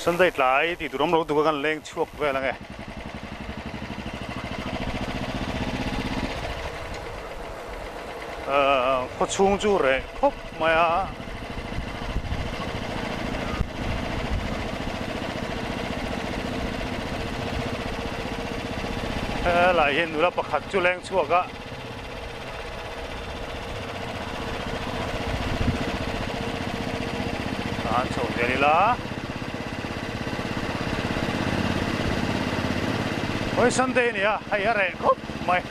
Sunday tlai tih tur awm lo tuk a kan leng chhuak vel ang e. Ahh khaw chhung chu reh khawp mai a. Helai hi nula pakhat chu leng chhuak a. An chho zel ila. Hawi Sunday a ni a, hei a reh khawp mai.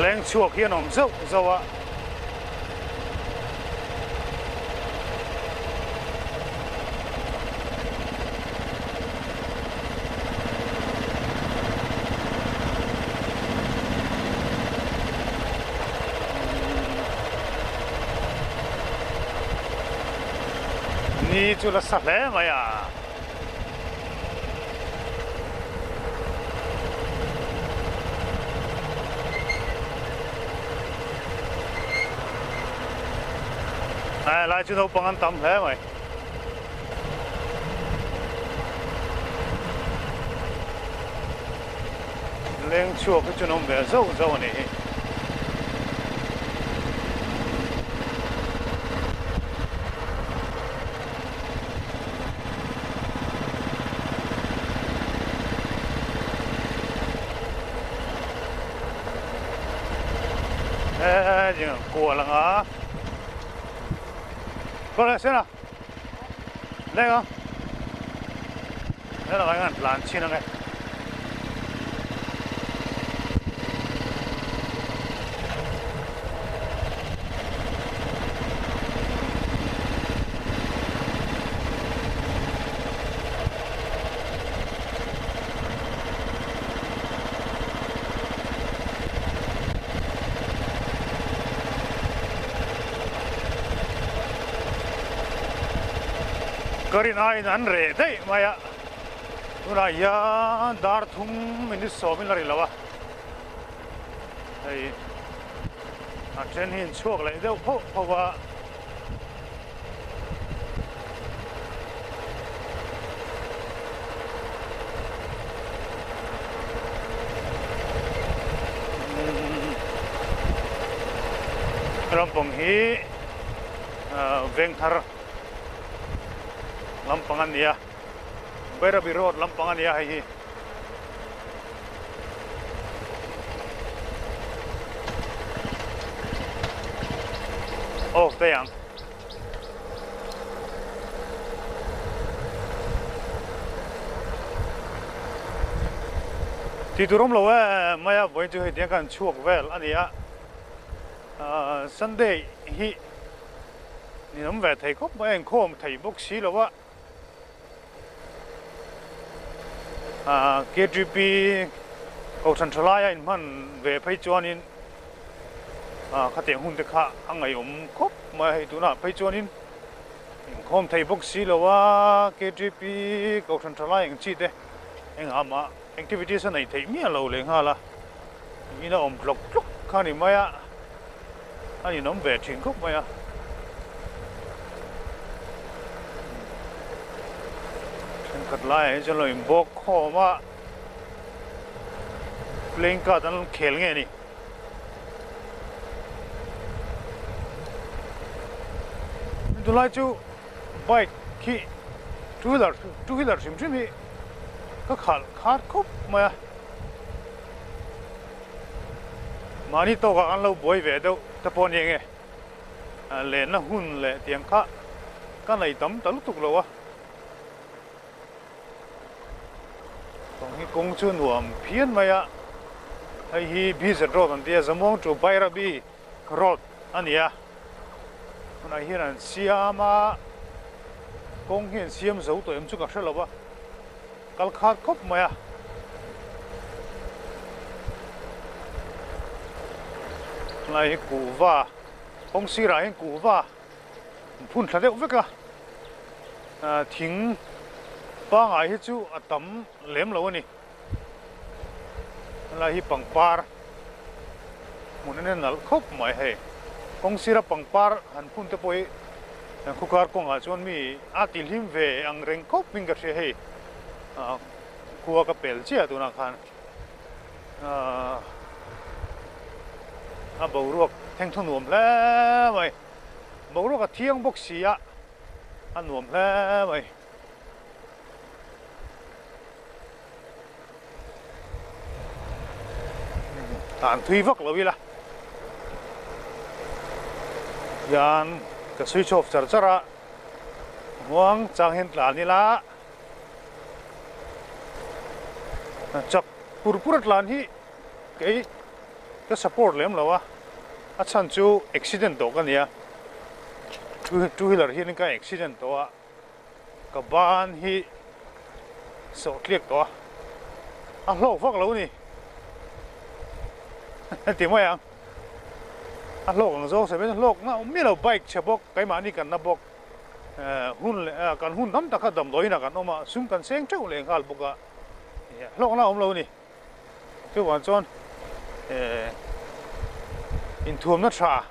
Leng chhuak hi an awm zauh zauh a. Ni chu la sa hle mai a. Lai chu naupang an tam hle mai. Leng chhuak hi chu an awm ve zauh zauh a nih hi. He ding ang kual ang a. Kawr leh sen a. Leng ang. Helai hian tlan chhin ang e. Ka rin aiin an reh daih mai a, tunah hian dar thum minute sawmin la ri lo a, hei a then hi an chhuak leh deuh phauh phauh a. Lampang hi Vengthar lampang a ni a, Bairabi road lampang a ni a hei hi. Off daih ang. Tih tur awm lo e mai a vawiin chu hei tiang khan chhuak vel a ni a Sunday hi ni awm ve thei khawp mai a inkhawm thei bawk si lo a KTP Kohhran tha laia inhman ve phei chuanin Khatiang hun te kha a ngaihawm khawp mai a, hei tunah phei chuanin inkhawm thei bawk si lo a, KTP Kohhran tha lai ang chi te engah mah activities a nei theih miah lo leh nghal a, in a awm tlawk tlawk kha ni mai a, a ninawm ve thin khawp mai a. Thenkhat laiah hi chuan lo inbawk khawm a, playing card an khel nge ni. Tunlai chu bike khi two wheeler two wheeler hrim hrim hi ka khalh khat khawp mai a, mahni tawkah kan lo buai ve deuh te pawh a ni enge lenna hun leh tiang kha ka nei tam ta lutuk lo a. Kawng hi kawng chu nuam phian mai a, hei hi BZ road an tia Zamuang to Bairabi road a ni a, tunah hian an siam a, kawng hi an siam zo tawh em chu ka hre lo a. kal khat khawp mai a. Helai hi kuhva kawng sirah hian kuhva an phun thla deuh vek a, thing pangngai hi chu a tam lem lo a ni. Helai hi pangpar hmun a nalh khawp mai hei. Kawng sira pangpar han phun te pawh hi khawkar kawngah chuan mi a ti hlim ve ang reng khawp in ka hria hei. Khua ka pel chiah tunah khan a boruak thengthaw nuam hle mai. Boruak a thiang bawk si a, a nuam hle mai. Tan thui vak lo ila hian ka switch off char char a muang chang hian tlan ila chak pur pur a tlan hi kei ka support lem lo a a chhan chu accident tawh ka nia two wheeler hian ka accident tawh a. Ka ban hi sawh tliak tawh a, a hlawk vak lo ni ti mai ang. A hlawk ang zawng sawi mai hlawk na awm miah lo bike chhe bawk keimahni kan na bawk hun leh kan hun tam tak kha damdawiin ah kan awm a sum kan seng teuh leh nghal bawk a hlawk na awm lo ni. Chuvang chuan inthuamna tha.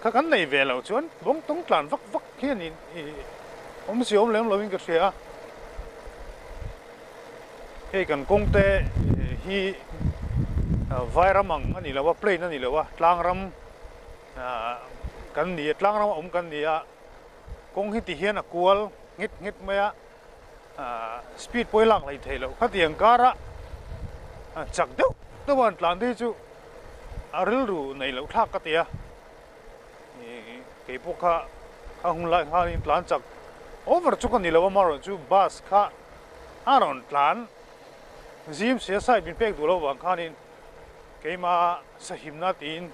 Kha kan nei ve loh chuan bawng tawng tlan vak vak hian in awm si awm lem lovin ka hria a. Hei kan kawng te hi vairam ang a ni lo a, plain a ni lo a, tlang ram kan ni a, tlang rama awm kan ni a, kawng hi ti hian a kual nghet nghet mai a, speed pawh i lak hlei thei loh. Khatiang kara chak deuh deuh a an tlan te hi chu A rilru neih loh thlak ka ti a, kei pawh kha kha hun lai khanin tlan chak over chu ka ni lo a, amaherawhchu bus kha a rawn tlan zim sia side min pek duh loh vang khanin keima sahimna tiin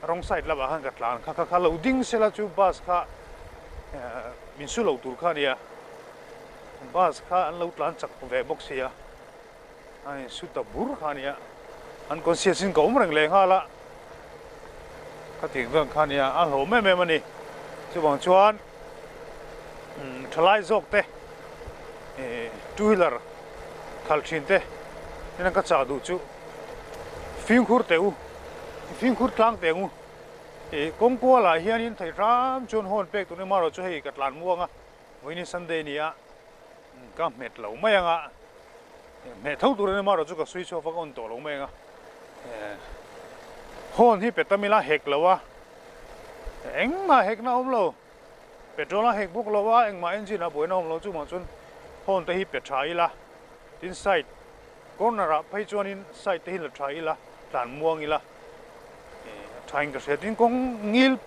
wrong side lamah khan ka tlan kha kha kha lo ding sela chu bus kha min su lo tur kha a nia, bus kha an lo tlan chak ve bawk sia. A in su ta bur kha ania, an conscious in ka awm reng leh nghal a, khatiang chuan kha ania a hlawm em em a ni. Chuvang chuan thalai zawk te two wheeler khalh thin te hian ka chah duh chu fimkhur teh u, fimkhur tlang teh ang u. Ih kawng kualah hianin thei hram chuan hawn pek tur emaw chu hei ka tlan muang a, vawiin Sunday a ni a. Ka hmet lo mai ang a, hmeh tho tur emaw erawh chu ka sawi chhuak a ka on tawh lo mai ang a, horn hi pe tam ila hek lo a, engmah hekna a awm lo, petrol a hek bawk lo a, engmah engine ah buaina a awm lo chuvang chuan horn te hi pe tha ila, tin side corner ah phei chuanin side te hi la tha ila, tlan muang ila. Thain ka hria tin kawng ngil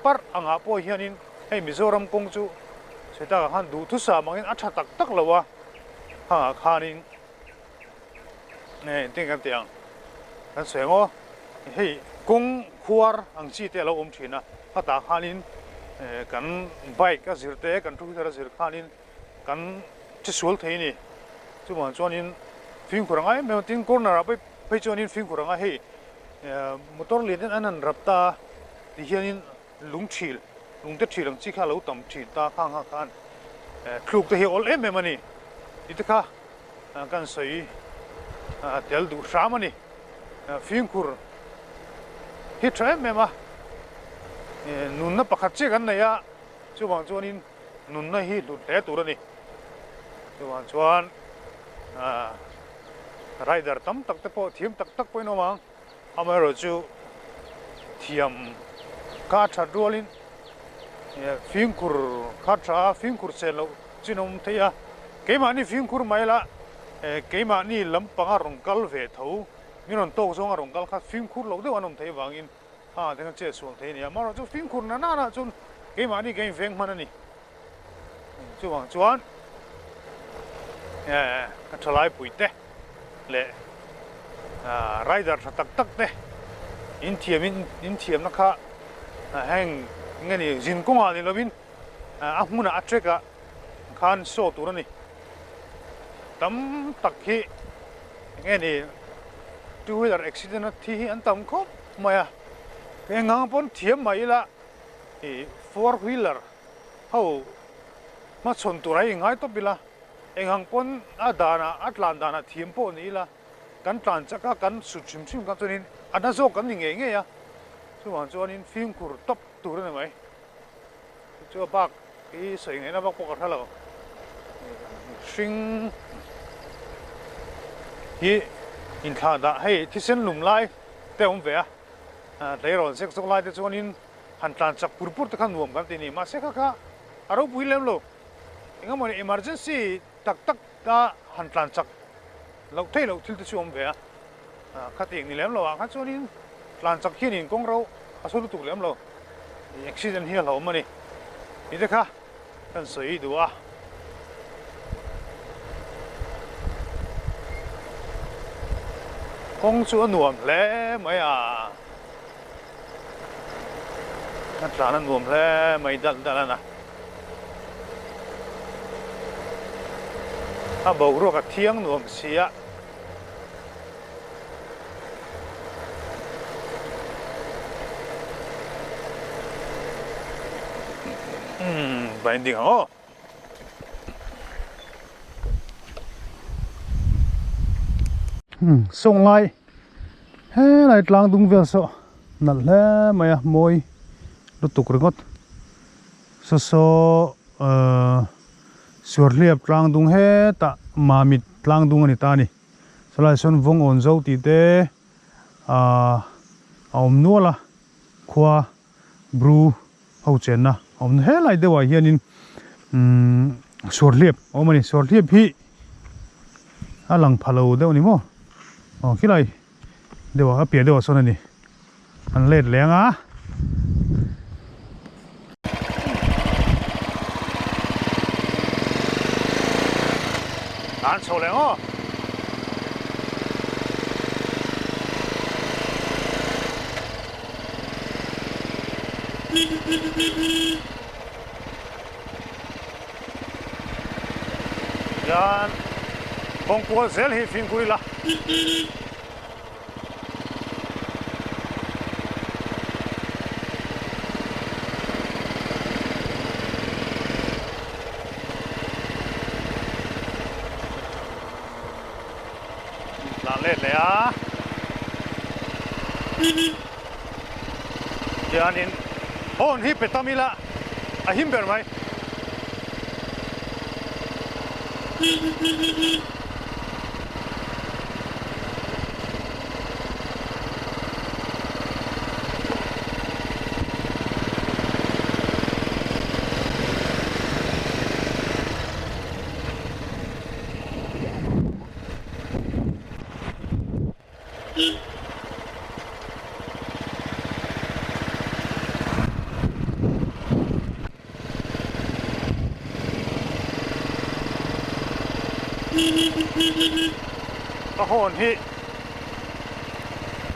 parh angah pawh hianin hei Mizoram kawng chu sawi takah khan duhthusam angin a tha tak tak lo a, hangah khanin engtin kan tih ang kan sawi ang aw, hei kawng khuar ang chi te a lo awm thin a, khatah khanin kan bike a zir te kan two wheeler a zir khanin kan che sual thei a ni. Chuvang chuanin fimkhur a ngai em em a, tin corner ah phei chuanin fimkhur a ngai hei motor lian ten an han rap ta a ti hianin lung thil lung te thil ang chi kha a lo tam thin ta khang kha khan thluk te hi a awl em em a ni tih te kha kan sawi tel duh hram a ni. Fimkhur hi tha em em a, nunna pakhat chiah kan nei a chuvang chuanin Nunna hi hlut hle tur a ni. Chuvang chuan rider tam tak te pawh thiam tak tak pawhin awm ang. Amaherawh chu thiam kha a that rualin fimkhur kha tha a, fimkhur che loh chin a awm thei a. Keimahni fimkhur mai la, keimahni lampanga rawn kal ve tho, min rawn tawk zawnga rawn kal kha fimkhur loh deuh an awm theih avangin A te khan chet sual thei a ni a, amaherawh chu fimkhur na nana chuan keimahni ka inveng hman a ni. Chuvang chuan ka thalai puite leh rider tha tak tak te inthiam in inthiamna kha heng nge ni zin kawngah ni lovin a hmunah a track ah khan show tur a ni. Tam tak hi eng nge ni two wheeler accident a thi hi an tam khawp mai a, eng ang pawn thiam mah ila ih four wheeler ho hmachhawn tur a ingai tawp ila eng ang pawn a danah a tlan danah thiam pawh ni ila kan tlan chak a kan sut hrim hrim kha chuanin a na zawk kan ni ngei ngei a, chuvang chuanin fimkhur tawp tur a ni mai. Chu a bak hi sawi ngaihna vak pawh ka hre lo. Hring hi inthlah dah hei thisen lum lai te a awm ve a, tleirawl zek zawk lai te chuanin han tlan chak pur pur te kha nuam kan ti a ni. Mahse kha kha a ropui lem lo. Engemaw ni emergency tak tak a han tlan chak loh theih loh thil te chu a awm ve a, khatiang ni lem lo ah kha chuanin tlan chak hianin kawng ro a sawi lutuk lem lo. Accident hi a hlauhawm a ni tih te kha kan sawi duh a. Kawng chu a nuam hle mai a, a tlan a nuam hle mai dalh dalh a na. A boruak a thiang nuam si a. Umm binding ang aw. Umm sawng lai helai tlang dung vel saw nalh hle mai a mawi lutuk ringawt saw saw ahh suarhliap tlang dung hetah mamit tlang dung a ni ta a ni. Chulaiah sawn vawng awn zo tih te ahh a awm nual a, khua bru ho chenna a awm helai deuhah hianin umm suarhliap a awm a ni. Suarhliap hi a lang pha lo deuh a ni maw? Aw khilai deuhah a piah deuhah sawn a ni. An let leng a. An chho leng aw. Hian kawngkual zel hi fimkhur ila. Tlan let leh a hianin horn hi pe tam ila a him ber mai. Ka horn hi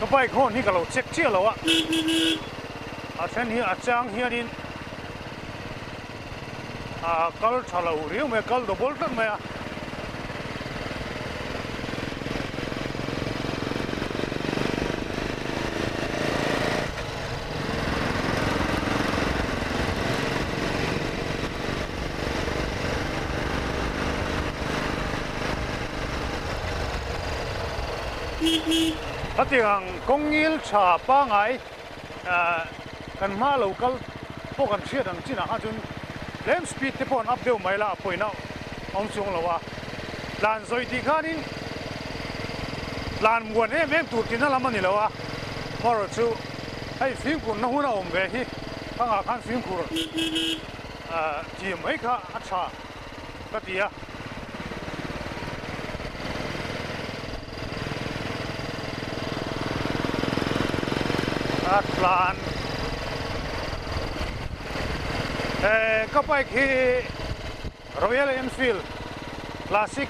ka bike horn hi ka lo check chiah lo a a then hi a chang hianin a kal tha lo riau mai a kal double tlat mai a. Hetiang kawng ngil tha pangai kan hma lo kal pawh kan hriat ang chinah khan chuan tlem speed te pawh an up deuh mai la a pawina awm chuang lo a, tlan zawi tih khanin tlan muan em em tur tihna lam a ni lo a, amaherawh chu hei fimkhurna hun a awm ve hi thangah khan fimkhur thiam mai kha a tha ka ti a. A tlan ka bike hi Royal Enfield Classic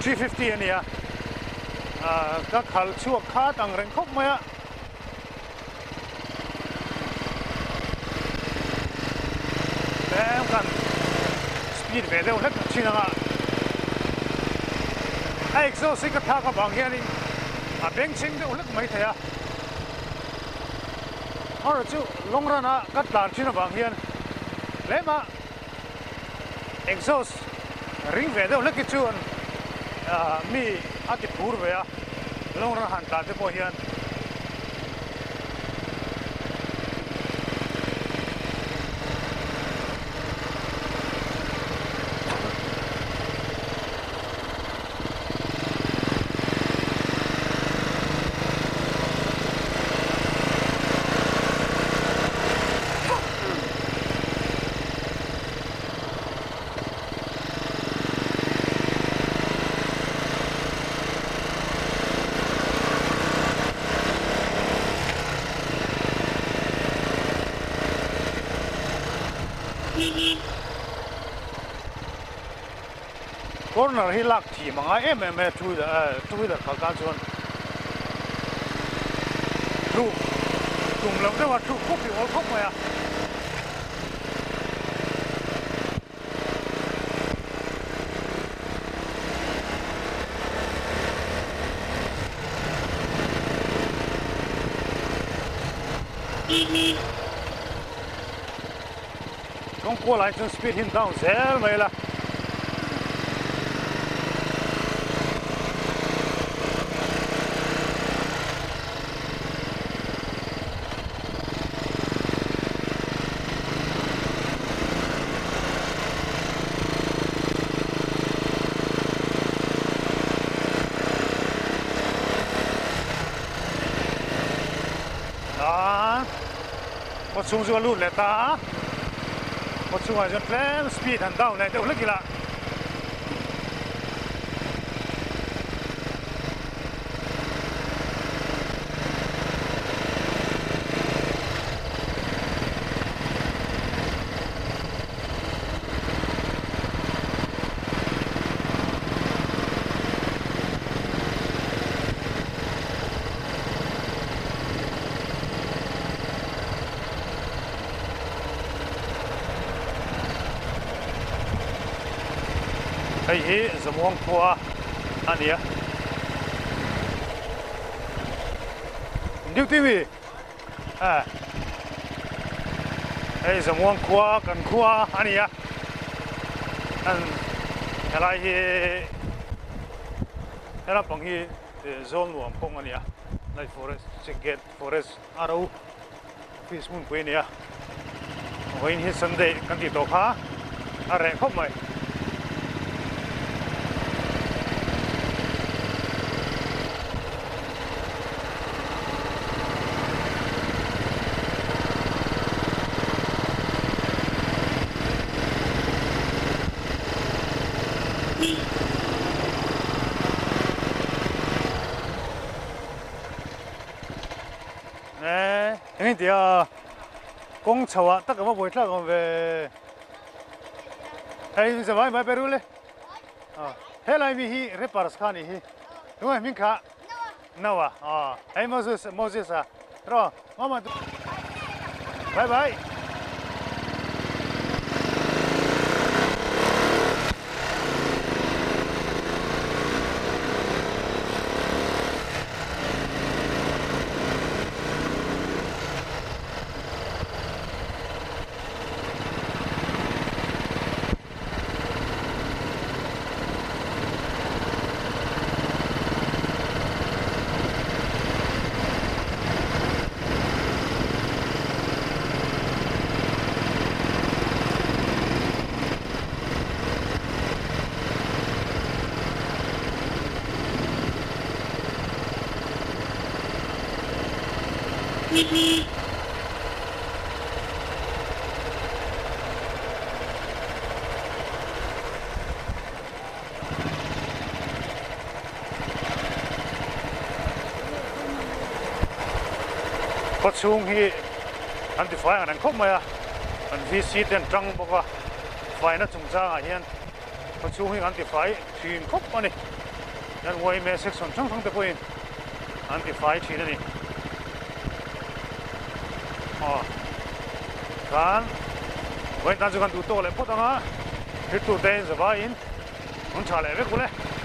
350 a ni a, ka khal chhuak khat ang reng khawp mai a. Tlem kan speed ve deuh hlek thin ang a. A exhaust hi ka thlak avang hianin a bengchheng deuh hlek mai thei a. Amaherawhchu chu long run a ka tlan thin avang hian tlema exhaust ring ve deuh hlek hi chuan mi a ti phur ve a, long run han tlan te pawh hian. Corner hi lak thim a ngai em em mai a two wheeler two wheeler khalh tan chuan thluk tum loh deuh a thluk khawp hi awl khawp mai a. Kawng kual ah chuan speed hi an down zel mai la. Khaw chhung chu a lut leh ta a, khaw chhungah chuan tlem speed han down leh deuh hlek ila. Hei hi Zamuang khua a ni a. Duty mi a hei Zamuang khua kan khua a ni a. An helai hi helai pang hi zawl nuam kawng a ni a. Lai forest gate forest a ro office hmunpui a ni a vawiin hi Sunday kan tih tawh kha a reh khawp mai. Eng eng tia kawng chho ah tak a va buai thlak awm ve hei za vai mai pe rul e helai mi hi rappers kha ni hi tunge hming kha Noah hei Moses Moses a ro mama bye bye. Khawchhung hi an tifai ang reng khawp mai a, an VC te an tang bawk a, faina chungchangah hian khawchhung hi an tifai thin khawp a ni. Hian yma section hrang hrang te pawhin an tifai thin a ni. Aw khan vawiin tan chu kan duh tawk leh phawt ang a, thil tur te zavaiin an tha leh vek bawk e.